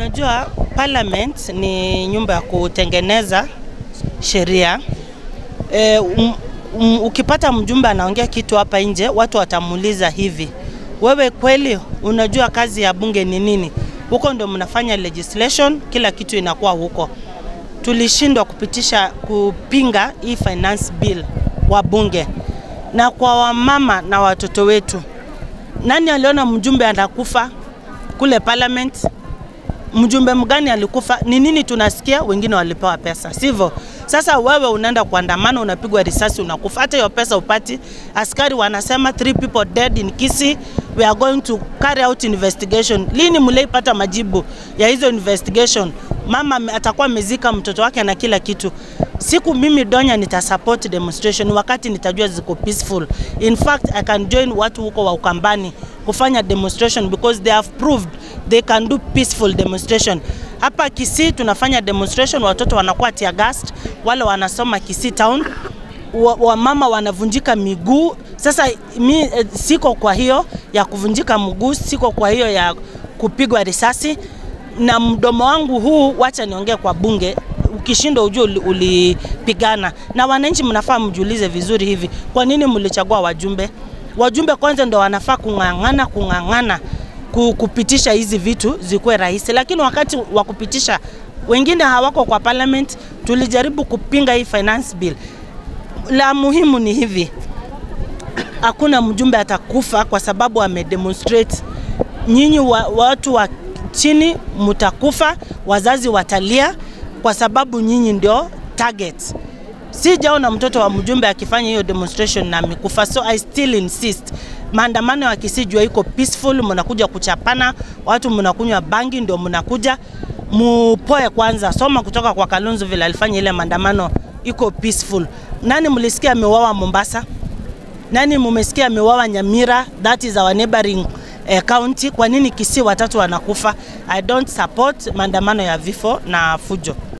Unajua parliament ni nyumba ya kutengeneza sheria. Ukipata mjumbe anaongea kitu hapa nje, watu watamuuliza hivi, wewe kweli unajua kazi ya bunge ni nini? Huko ndio mnafanya legislation, kila kitu inakuwa huko. Tulishindwa kupitisha kupinga hii finance bill wa bunge. Na kwa wamama na watoto wetu, nani aliona mjumbe anakufa kule parliament? Mjumbe mgani alikufa? Ni nini tunasikia? Wengine walipewa pesa, sivyo? Sasa wewe unaenda kuandamana, unapigwa risasi, unakufa, hata hiyo pesa upati. Askari wanasema 3 people dead in Kisii, we are going to carry out investigation. Lini mlipata majibu ya hizo investigation? Mama atakuwa amezika mtoto wake na kila kitu. Siku mimi Donya nitasupport demonstration wakati nitajua ziko peaceful. In fact, I can join watu huko wa Ukambani kufanya demonstration because they have proved they can do peaceful demonstration. Hapa Kisii tunafanya demonstration, watoto wanakuwa tear gassed, wale wanasoma Kisii town, wamama wanavunjika miguu. Sasa mi siko kwa hiyo ya kuvunjika mguu, siko kwa hiyo ya kupigwa risasi. Na mdomo wangu huu, wacha niongee kwa bunge, ukishindwa ujue ulipigana. Na wananchi mnafaa mjiulize vizuri hivi, kwa nini mlichagua wajumbe? Wajumbe kwanza ndio wanafaa kung'ang'ana kupitisha hizi vitu zikuwe rahisi, lakini wakati wa kupitisha wengine hawako kwa parliament. Tulijaribu kupinga hii finance bill. La muhimu ni hivi, hakuna mjumbe atakufa kwa sababu amedemonstrate. Nyinyi watu wa chini mtakufa, wazazi watalia kwa sababu nyinyi ndio target. Sijaona mtoto wa mjumbe akifanya hiyo demonstration na amekufa. So I still insist, maandamano ya Kisii jua iko peaceful, mnakuja kuchapana, watu mnakunywa bangi ndio mnakuja. Mupoe kwanza, soma kutoka kwa Kalonzo vile alifanya ile maandamano iko peaceful. Nani mlisikia ameuawa Mombasa? Nani mumesikia ameuawa Nyamira? That is our neighboring county. Kwa nini Kisii watatu wanakufa? I don't support maandamano ya vifo na fujo.